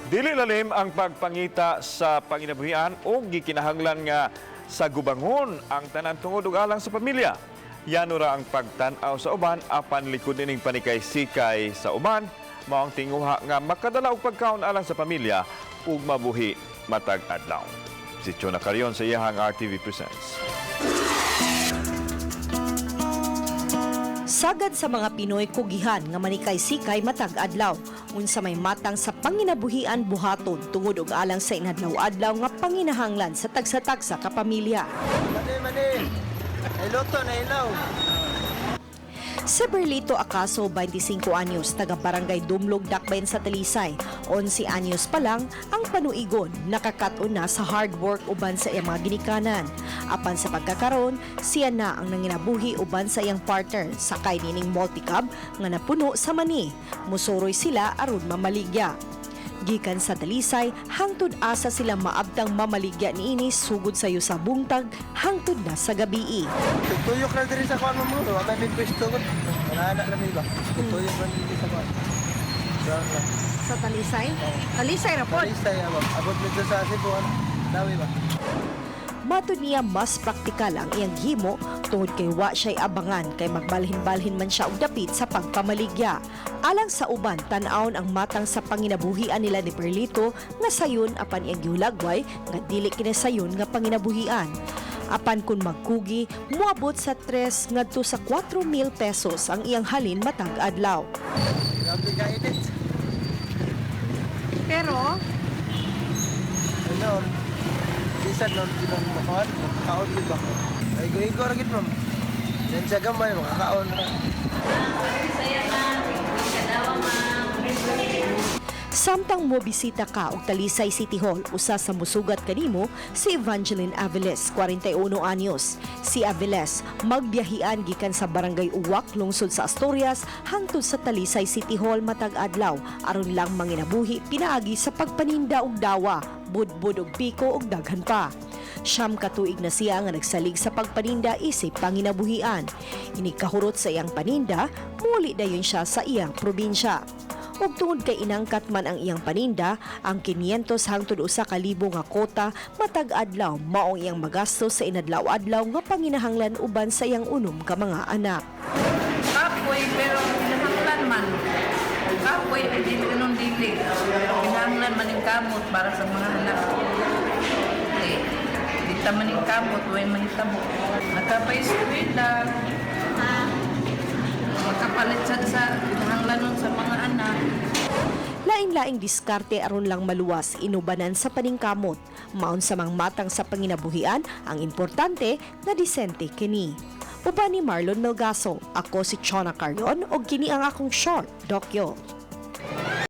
Dili lalim ang pagpangita sa panginabuhian o gikinahanglan nga sa gubangon ang tanan tungod ug alang sa pamilya. Yano ra ang pagtan-aw sa uban apan likod nining panikay-sikay sa uban mao ang tinguha nga makadala og pagkaon alang sa pamilya ug mabuhi matag adlaw. Si Chona Carion sa iyahang RTV Presents. Sagad sa mga Pinoy kugihan nga manikay-sikay matag adlaw, unsa may matang sa panginabuhian buhaton tungod og alang sa inadlaw-adlaw nga panginahanglan sa tagsa-tagsa ka pamilya. Mani, mani. Ay luto na ilaw. Si Berlito Acaso, 25 anyos, taga Barangay Dumlog, Dakbayan sa Talisay. 11 anyos pa lang, ang panuigon, nakakaton na sa hard work uban sa iyang mga ginikanan. Apan sa pagkakaroon, siya na ang nanginabuhi uban sa iyang partner, sakay nining multicab nga napuno sa mani. Musuroy sila aron mamaligya. Gikan sa Talisay, hangtod asa sila maabtang mamaligya niini sugod sayo sa bungtag, hangtod na sa gabii. Tuyok na diri sa kuan mo. Wa may may pwesto ko. Wala na rami ba. Tuyok na diri sa kuan. Brown lang. Sa Talisay? Talisay ra Talisay abot. Abot dito sa Cebu ano. Dawi ba? Matod niya mas praktikal ang iyang himo tungod kay wa siya'y abangan kay magbalhin-balhin man siya og dapit sa pagpamaligya. Alang sa uban, tan-awon ang matang sa panginabuhian nila ni Perlito nga sayon apan iyang gihulagway nga dili kini sayon nga panginabuhian. Apan kung magkugi, moabot sa 3 ngadto sa 4 mil pesos ang iyang halin matag adlaw. Grabe ka init. Pero Ano? Bisan nun ginang makuan, makakaon gid ba? Ay go ra gid ma'am. Then sa gamay makakaon ra. Samtang mobisita ka og Talisay City Hall, usa sa musugat kanimo si Evangeline Aviles, 41 anyos. Si Aviles magbiyahian gikan sa Barangay Uwak, lungsod sa Asturias, hangtod sa Talisay City Hall matag adlaw aron lang manginabuhi pinaagi sa pagpaninda og dawa, budbud og piko ug daghan pa. 9 ka tuig na siya nga nagsalig sa pagpaninda isip panginabuhian. Inikahurot sa iyang paninda, muli dayon siya sa iyang probinsya. Ug tungod kay inangkat man ang iyang paninda, ang 500 hangtod 1,000 nga kota matag adlaw maong iyang magastos sa inadlaw-adlaw nga panginahanglan uban sa iyang unom ka mga anak. Kapoy, pero kinahanglan man. Kapoy, ay dili ganun dili. Kinahanglan man yung kamot para sa mga anak. Eh, di ta man yung kamot, way mahitabo. Nakapa-eskwela. Makapalit sad sa kinahanglan nun sa mga anak. Laing-laing diskarte aron lang maluwas inubanan sa paningkamot. Maon sa mang matang sa panginabuhian, ang importante nga disente kini. Uban ni Marlon Melgaso, ako si Chona Carion og kini ang akong short dokyo.